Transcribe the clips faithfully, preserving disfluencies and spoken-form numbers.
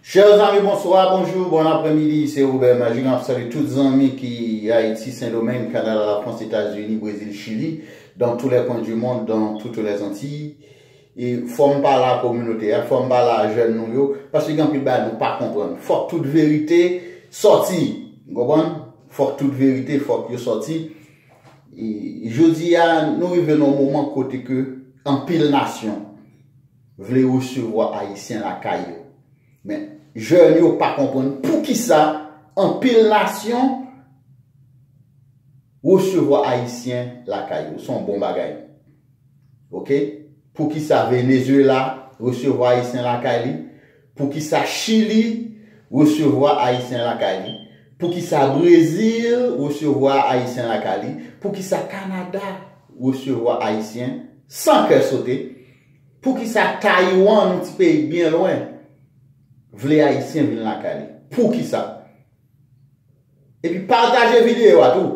Chers amis, bonsoir, bonjour, bon après-midi, c'est Robert Magic. Mwen ap salye tout zanmi ki Ayiti, Sendomeng, Kanada, Lafrans, Etazini, Brezil, Chili, dans tous les coins du monde, dans toutes les Antilles. E fò m pale a kominote a, fò m pale a jèn nou yo, paske gen anpil bagay nou pa konprann. Fòk tout verite sòti, w konprann? Fòk tout verite, fòk yo sòti. E jodi a, nou rive nan yon moman kote ke anpil nasyon vle resevwa Ayisyen lakay yo. Men, jèn yo pa konprann poukisa anpil nasyon resevwa Ayisyen lakay yo. Se yon bon bagay. Oke? Poukisa Venezuela resevwa Ayisyen lakay li? Poukisa Chili resevwa Ayisyen lakay li? Poukisa Brezil resevwa Ayisyen lakay li? Poukisa Kanada resevwa Ayisyen san kè sote? Poukisa Taiwan, yon ti peyi byen lwen, vle Ayisyen vin lakay li? Poukisa? Epi pataje videyo a tou.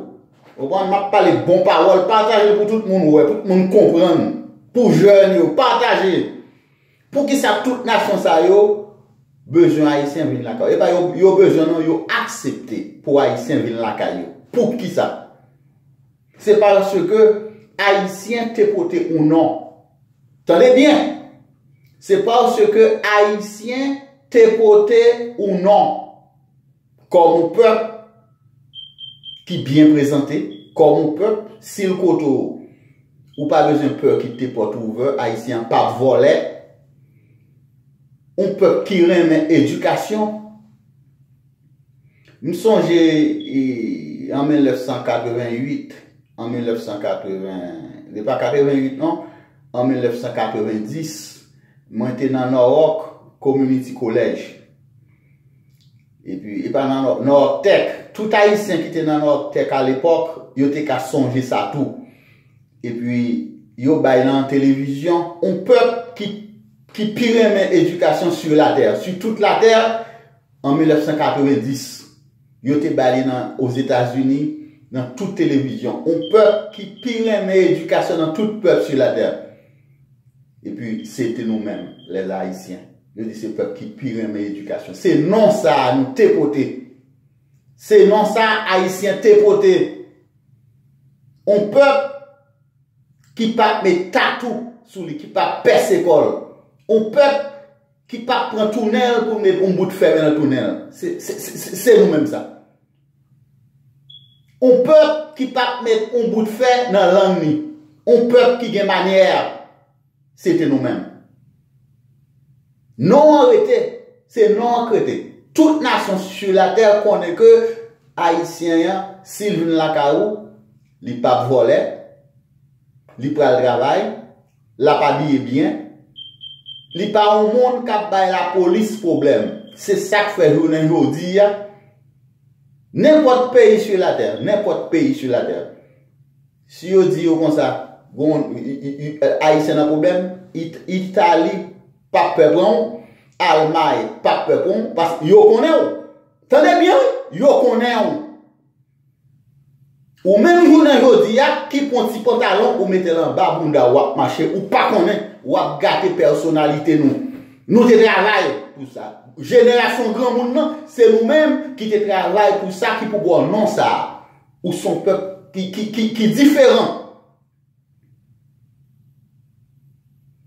Ou konprann, m ap pale bon pawòl, pataje l pou tout moun wè, pou tout moun konprann, pou jèn yo, pataje. Poukisa tout nasyon sa yo bezwen Ayisyen vin lakay yo? E pa yo, yo bezwen non, yo aksepte pou Ayisyen vin lakay yo. Poukisa? Se paske Ayisyen te pote yon non. Tande byen. Se paske Ayisyen te pote yon non. Kòm yon pèp ki byen prezante, kòm yon pèp, si l kote w, ou pa bezwen pè kite pòt ou ouvè, Ayisyen an p ap vòlè. Yon pèp ki renmen edikasyon. M sonje, e, an mil nèf san katrevenn uit, an mil nèf san katreven, se pa katrevenn uit non, an mil nèf san katreven dis, mwen te nan Norwalk Community College. Epi, e pa nan Nò-, Norwalk Tech. Tout Ayisyen ki te nan Norwalk Tech a lepòk, yo te ka sonje sa tou. Epi, yo bay nan televizyon, yon pèp ki, ki pi renmen edikasyon sur la terre, sur toute la terre, an mil nèf san katreven dis. Yo te bay li nan, Ozetazini, nan tout televizyon. Yon pèp ki pi renmen edikasyon nan tout pèp sur la terre. Epi, se te nou menm, les Haïtiens. Yo di se pèp ki pi renmen edikasyon. Se non sa a nou te pote. Se non sa a Ayisyen te pote. Yon pèp ki p ap met tatou sou li, ki p ap pèse kò l. Yon pèp ki p ap pran tounèl pou met yon bout fè nan tounèl. Se, se, se, se, se nou menm sa. Yon pèp ki p ap met yon bout fè nan lang li. Yon pèp ki gen manyè. Se te nou menm. Non an rete, se non an k rete. Tout nasyon sur la terre konnen ke Ayisyen an, si l vin lakay ou, li p ap vòlè, li pral travay, l ap abiye byen, li pa yon moun k ap bay lapolis pwoblèm. Se sa k fè jounen jodi a, nenpòt peyi sur la terre, nenpòt peyi sur la terre, si yo di yo konsa, gon, i, i, i, Ayisyen nan pwoblèm, It-, Itali p ap pè pran w, Almay p ap pè pran w, paske yo konnen w. Tande byen, wi, yo konnen w. Ou menm jounen jodi a, ki pran ti pantalon, ou mete l anba bounda w, w ap mache, ou pa konnen, w ap gate pèsonalite nou. Nou te travay pou sa. Jenerasyon granmoun nan, se nou menm ki te travay pou sa, ki pou ba w non sa a. Ou se yon pèp ki, ki, ki, ki diferan.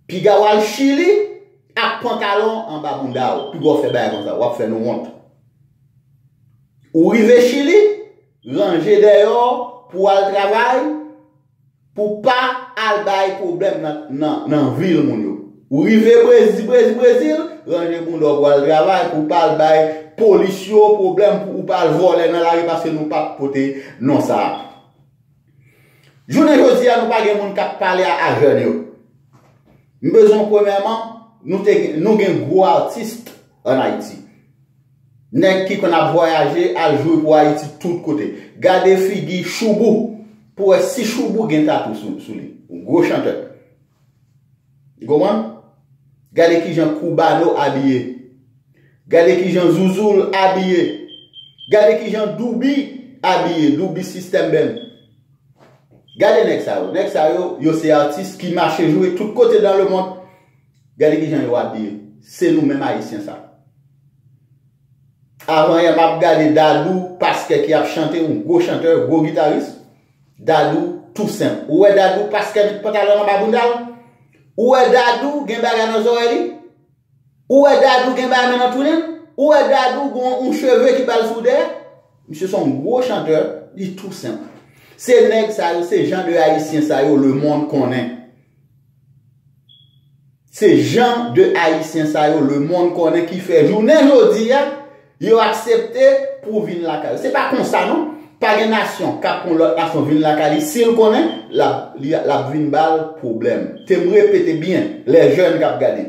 Piga w al Chili ak pantalon anba bounda w. Piga w fè bagay konsa, w ap fè nou wont. Ou rive Chili, ranje dèyè w pou w al travay, pou w pa al bay pwoblèm nan, nan, nan vil moun yo. Ou rive Brezi-, Brezi-, Brezil, ranje bounda w pou w al travay, pou w pa al bay polis yo pwoblèm, pou w pa al vòlè nan lari, paske nou p ap pote non sa a. Jounen jodi a, nou pa gen moun k ap pale a, a jèn yo. M bezwen, premyèman, nou te, nou gen gwo atis ann Ayiti. Nèg ki konn ap vwayaje, al jwe pou Ayiti tout kote. Gade figi Shoubou, pou wè si Shoubou gen tatou sou, sou li. Yon gwo chantè. Ou konprann? Gade kijan Cubano abiye. Gade kijan Zouzoul abiye. Gade kijan Douby abiye. Douby System Band. Gade nèg sa yo. Nèg sa yo, yo se atis ki mache jwe tout kote dans le monde. Gade kijan yo abiye. Se nou menm Ayisyen sa. Avan yè m ap gade Dadou, paskè ki ap chante, yon gwo chantè, gwo gitaris. Dadou, tou senp. Ou wè Dadou, paskè met pantalon anba bounda l? Ou wè Dadou gen bagay nan zòrèy li? Ou wè Dadou gen bagay nan tounen l? Ou wè Dadou gen yon cheve ki ba l sou dèyè? Misye se yon gwo chantè, li tou senp. Se nèg sa yo, se jan de Ayisyen sa yo lemonn konnen. Se jan de Ayisyen sa yo lemonn konnen ki fè jounen jodi a, yo aksepte pou vin lakay yo. Se pa konsa non. Pa gen nasyon k ap pran lòt nasyon vin lakay li, si l konnen, l ap, li, l ap vin ba l pwoblèm. Te m repete byen, lè jèn k ap gade.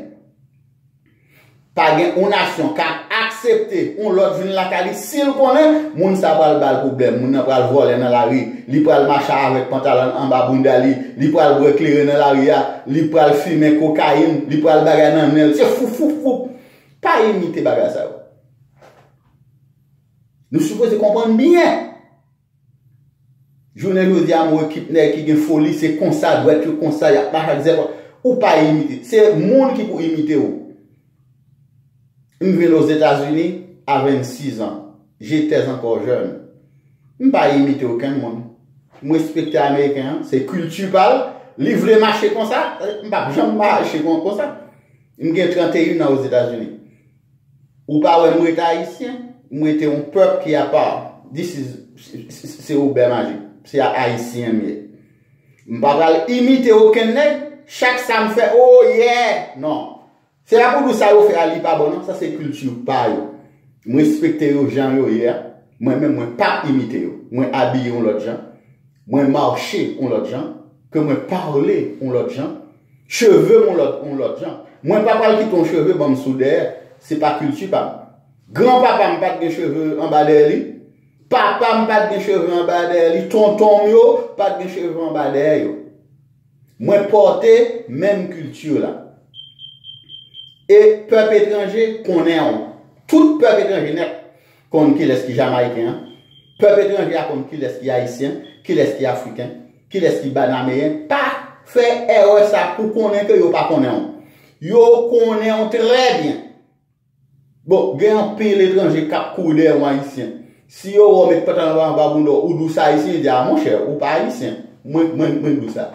Pa gen yon nasyon k ap aksepte yon lòt vin lakay li, si l konnen, moun sa pral ba l pwoblèm, moun nan pral vòlè nan lari, li pral mache avèk pantalon anba bounda li, li pral bwè kleren nan lari a, li pral fimen kokayin, li pral bagay nan nen l, se fou, fou, fou. Pa imite bagay sa yo. Nou sipoze konprann byen. Jounen jodi a, m wè ekip nèg ki gen foli, se konsa, dwèt yo konsa, y ap mache ak zèpòl. Ou pa imite. Se moun ki pou imite w. M vin Ozetazini a vennsis an. J'étais encore jeune. M pa imite okenn moun. M respekte Ameriken an, se kilti pa l. Li vle mache konsa, m p ap janm mache kon, konsa. M gen trannteyen an Ozetazini. Ou pa wè m ret ayisyen, m rete yon pèp ki apa. This is, se, se, se Wobè Majik. Se a-, ayisyen m ye. M pa pral imite okenn nèg. Chak sa m fè, oh yeah! Non. Se pa pou di sa yo fè a, li pa bon, non. Sa se kilti pa yo. M respekte yo jan yo ye a. Mwen menm, mwen p ap imite yo. Mwen abiye yon lòt jan. Mwen mache yon lòt jan. Ke mwen pale yon lòt jan. Cheve m yon lòt, yon lòt jan. Mwen pa pral kite yon cheve ban m sou dèyè. Se pa kilti pa m. Granpapa m pa t gen cheve anba dèyè li. Papa m pa t gen cheve anba dèyè li. Tonton m yo pa t gen cheve anba dèyè yo. Mwen pòte menm kilti la. E pèp etranje konnen w. Tout pèp etranje nèt konn kilès ki Jamayiken an. Pèp etranje a konn kilès ki Ayisyen, kilès ki Afriken, kilès ki Banameyen. Pa fè erè sa pou konnen ke yo pa konnen w. Yo konnen w trè byen. Bon, gen anpil etranje k ap kouri dèyè yon Ayisyen. Si yo wè w met pantalon anba bounda w, ou di w se Ayisyen, yo di, a, monchè, ou pa Ayisyen. Mwen, mwen, mwen di w sa.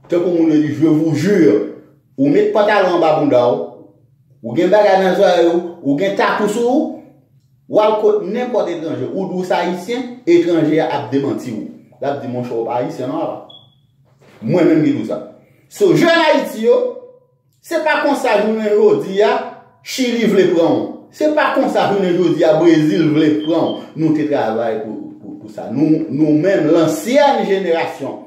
Tankou moun yo di, je vous jure, ou met pantalon anba bounda w, ou gen bagay nan zòrèy ou, ou gen tatou sou ou, w al kot nenpòt etranje, ou di w se Ayisyen, etranje a ap demanti w. L ap di, monchè, ou pa Ayisyen non, apa. Mwen menm ki di w sa. So, jèn Ayiti yo, se pa konsa jounen jodi a Chili vle pran w. Se pa konsa jounen jodi a Brezil vle pran w. Nou te travay pou, pou, pou sa. Nou, nou menm, lansyèn jenerasyon,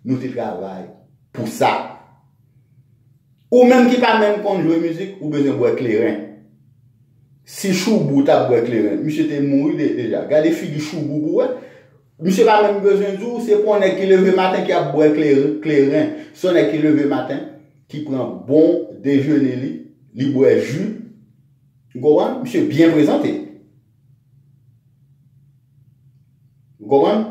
nou te travay pou sa. Ou menm ki pa menm konn jwe mizik, ou bezwen bwè kleren. Si Choubou t ap bwè kleren, misye te mouri de-, deja. Gade figi Choubou pou w wè. Misye pa menm bezwen di w, se pou yon nèg ki leve maten ki ap bwè kleren, kleren. Se yon nèg ki leve maten, ki pran bon dejene li, li bwè ji. Ou konprann? Misye byen prezante. Ou konprann?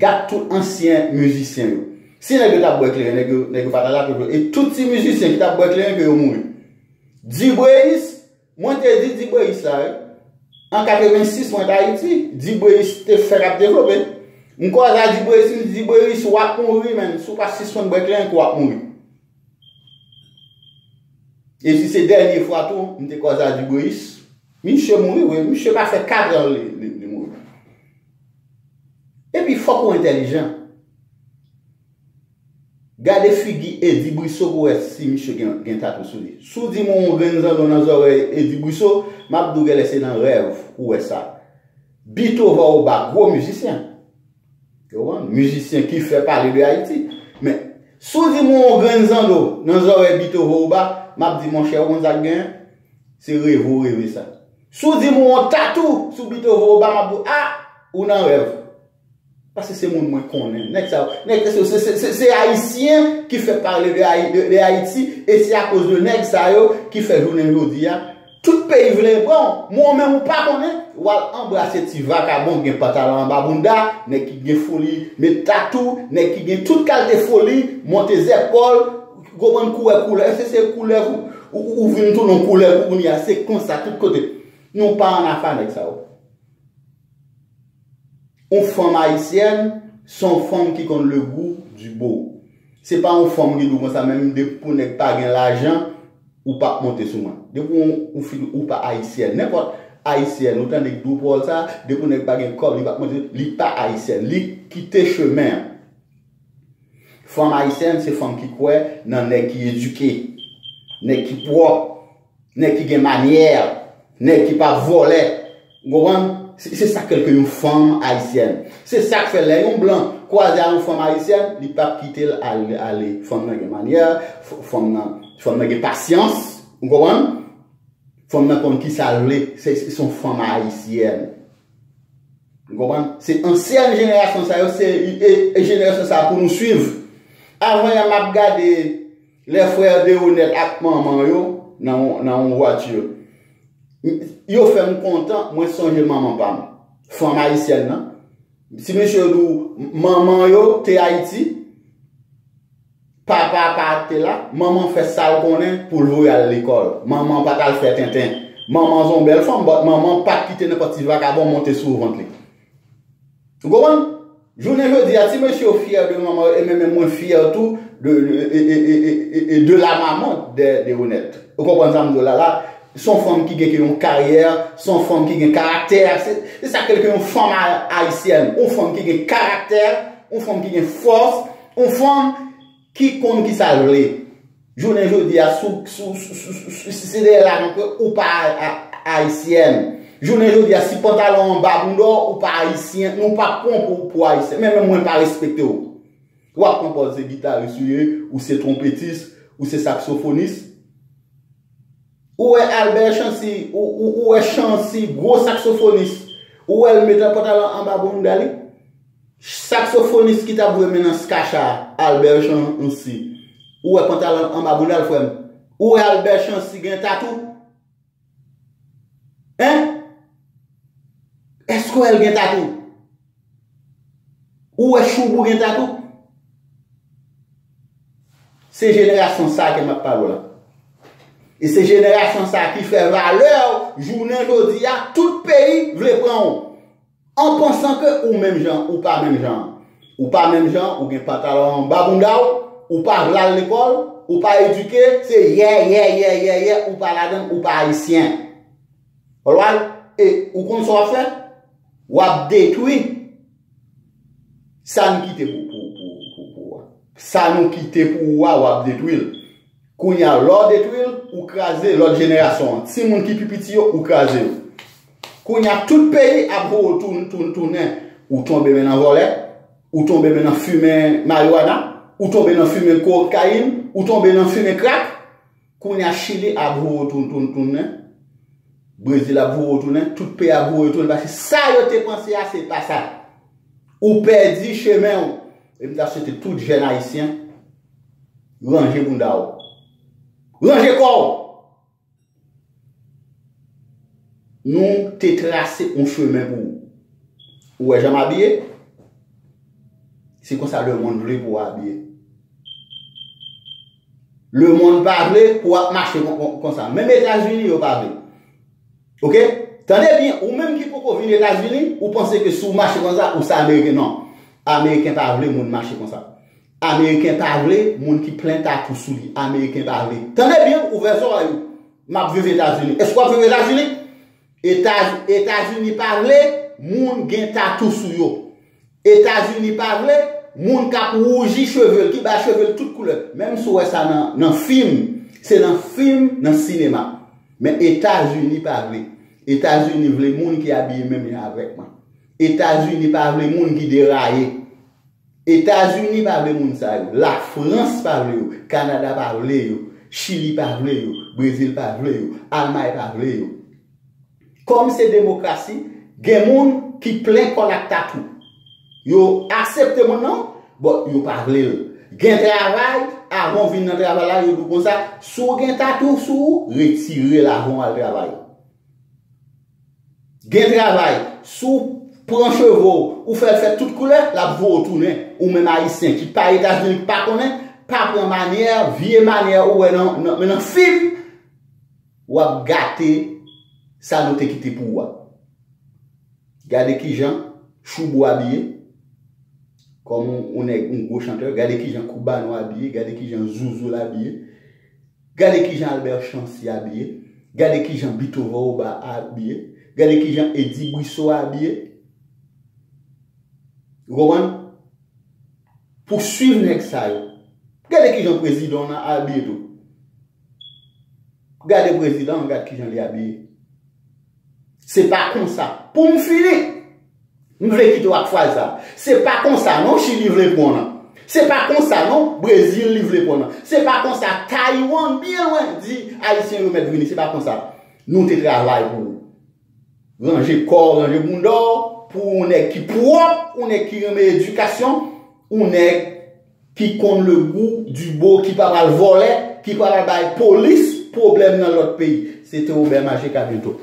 Gad tout ansyen mizisyen yo. Si nèg yo t ap bwè kleren, nèg yo, nèg yo pa t al atake yo. E tout ti mizisyen ki t ap bwè kleren ke yo mouri. Dibreis, mwen te di Dibreis la, wi. An katrevensis, mwen t Ayiti, Dibreis te fèk ap devlope. M kwaze a Dibreis, m di, Dibreis, w ap mouri, menn. Si w pa sispann bwè kleren, ke w ap mouri. E si se dènye fwa tou, m te kwaze a Dibreis. Misye mouri, wi. Misye pa fè katran li, li, li mouri. Epi fòk ou entèlijan. Gade figi Eddy Brissot pou wè si misye gen, gen tatou sou li. Si w di m yon grenn zanno nan zòrèy Eddy Brissot, m ap di w genlè se nan rèv ou wè sa. Beethoven Oba, gwo mizisyen. Ou konprann? Mizisyen ki fè pale de Ayiti. Men, si w di m yon grenn zanno nan zòrèy Beethoven Oba, m ap di, monchè, ou konn sa k genyen? Se reve w reve sa. Si w di m yon tatou sou Beethoven Oba, m ap di w, a, ou nan rèv. Paske se moun mwen konnen. Nèg sa yo, nèg, se, se, se, se, se Ayisyen ki fè pale de Ayi-, de, de Ayiti, e se akoz de nèg sa yo ki fè jounen jodi a, tout peyi vle pran w. Mwen menm ou pa konnen, w al anbrase ti vakabon ki gen pantalon anba bounda, nèg ki gen foli, met tatou, nèg ki gen tout kalite foli, monte zèpòl, konprann koulè, koulè. Èske se koulè ou, ou, ou vin tounen yon koulè pou kounye a, se konsa tout kote. Nou pa annafè a nèg sa yo. Yon fanm ayisyèn, se yon fanm ki konn le gou di bo. Se pa yon fanm ki di w konsa, menm depi pou nèg pa gen lajan, ou p ap monte sou mwen. Depi w, ou fin, ou pa ayisyèn. Nenpòt ayisyèn, ou tande k di w pawòl sa, depi w nèg pa gen kòb, li p ap monte, li pa ayisyèn. Li kite chemen an. Fanm ayisyèn, se fanm ki kwè nan nèg ki edike, nèg ki pwòp, nèg ki gen manyè, nèg ki pa vòlè. Ou konprann? Se, se sa k rele yon fanm ayisyèn. Se sa k fè lè yon blan kwaze a yon fanm ayisyèn, li p ap kite l al-, ale. Fanm nan gen manyè, f-, fanm nan, fanm nan gen pasyans. Ou konprann? Fanm nan konn kisa l vle. Se, se, se yon fanm ayisyèn. Ou konprann? Se ansyen jenerasyon sa yo, se e, e jenerasyon sa pou nou swiv. Avan yè m ap gade lè frè Deronette ak manman yo nan yon, nan yon vwati. Yo fè m kontan, mwen sonje manman pa m. Fanm ayisyèn nan. Si mesye yo di w manman yo te Ayiti, papa pa te la, manman fè sa l konnen pou l voye al lekòl. Manman pa t al fè tenten. Manman se yon bèl fanm, but manman pa t kite nenpòt ti vakabon monte sou vant li. Ou konprann? Jounen jodi a, ti mesye yo fyè de manman yo, e menm mwen fyè tou de, de, e, e, e, e, e, e de la maman de, de Deronette. Ou konprann sa m di w la la? Se yon fanm ki gen yon karyè, se yon fanm ki gen karaktè. Se, se sa k rele yon fanm a-, ayisyèn. Yon fanm ki gen karaktè, yon fanm ki gen fòs, yon fanm ki konn kisa l vle. Jounen jodi a, si w, si w, si w, si w, si w, si se dèyè lajan ke ou pa a-, a-, ayisyèn. Jounen jodi a, si pantalon anba bounda w, ou pa ayisyen, nou pa pran w pou, pou ayisyen. Men menm mwen pa respekte w. W ap pran pòz se gitaris ou ye, ou se twonpetis, ou se saksofonis. Ou wè Albert Chancy, ou, ou, ou wè Chancy, gwo saksofonis. Ou wè l met pantalon anba bounda li? Saksofonis ki t ap jwe men nan Skacha, Albert Chancy. Ou wè pantalon anba bounda l, frè m? Ou wè Albert Chancy gen tatou? Hein? Èske w wè l gen tatou? Ou wè Choubou gen tatou? Se jenerasyon sa ke m ap pale w la. E se jenerasyon sa ki fè valè w jounen jodi a, tout peyi vle pran w. An pansan ke ou menm jan, ou pa menm jan. Ou pa menm jan, ou gen pantalon anba bounda w, ou pa vle al lekòl, ou pa edike, se yè, yè, yè, yè, yè, ou pa ladann, ou pa ayisyen. Alright? E ou konn sa w ap fè? W ap detwi sa n kite pou, pou, pou, pou, pou ou a. Sa nou kite pou ou a, w ap detwi l. Kounye a, lè w detwi l, ou kraze lòt jenerasyon an. Timoun ki pi piti yo, ou kraze yo. Kounye a, tout peyi ap voye w toun-, toun-, tounen. Ou tonbe men nan vòlè, ou tonbe men nan fimen mariwana, ou tonbe nan fimen kokayin, ou tonbe nan fimen krak. Kounye a, Chili ap voye w toun-, toun-, tounen. Brezil ap voye w tounen. Tout peyi ap voye w tounen. Paske sa yo te panse a, se pa sa. Ou pèdi chemen w. E m ta swete tout jèn ayisyen ranje bounda w. Ranje kò w. Nou te trase yon chemen pou ou. Ou wè jan m abiye? Se konsa lemonn vle pou w abiye. Lemonn pa vle pou w ap mache kon, kon, konsa. Menm Etazini, yo pa vle. Oke? Tande byen, ou menm ki poko vin Etazini, ou panse ke si w mache konsa, ou se Ameriken. Non. Ameriken pa vle moun mache konsa. Ameriken pa vle moun ki plen tatou sou li. Ameriken pa vle. Tande byen, ouvè zòrèy ou. M ap viv Etazini. Èske w ap viv Etazini? Etaz-, Etazini pa vle moun gen tatou sou yo. Etazini pa vle moun k ap wouji cheve l, ki bay cheve l tout koulè. Menm si w wè sa nan, nan fim, se nan fim, nan sinema. Men Etazini pa vle. Etazini vle moun ki abiye menm jan avèk mwen. Etazini pa vle moun ki deraye. Etazini pa vle moun sa yo. Lafrans pa vle yo. Kanada pa vle yo. Chili pa vle yo. Brezil pa vle yo. Almay pa vle yo. Kòm se demokrasi, gen moun ki plen kò l ak tatou. Yo aksepte moun nan, but yo pa vle l. Gen travay, avan w vin nan travay la, yo di w konsa, si w gen tatou sou ou, retire l avan w al travay. Gen travay, si w pran cheve w, ou fè l fè tout koulè, l ap voye w tounen. Ou menm ayisyen ki pa Etazini, ki pa konnen, pa pran manyè, vye manyè ou wè nan, nan, nan fim, w ap gate Sa nou te kite pou ou a. Gade kijan Choubo abiye. Kòm yon nèg, yon gwo chantè, gade kijan Koubano abiye, gade kijan Zouzoul abiye, gade kijan Albert Chancy abiye, gade kijan Bito Vorba abiye, gade kijan Eddy Brissot abiye. Ou konprann? Pou swiv nèg sa yo. Gade kijan prezidan an abiye tou. Gade prezidan an, gade kijan li abiye. Se pa konsa. Pou m fini, m vle kite w ak fraz sa. Se pa konsa non Chili vle pran w nan. Se pa konsa non Brezil li vle pran w nan. Se pa konsa Taiwan byen lwen di Ayisyen yo mèt vini. Se pa konsa. Nou te travay pou ou. Ranje kò w, ranje bounda w, pou yon nèg ki pwòp, yon nèg ki renmen edikasyon, yon nèg ki konn le gou di bo, ki pa pral vòlè, ki pa pral bay polis pwoblèm nan lòt peyi. Se te Robert Magic, a byento.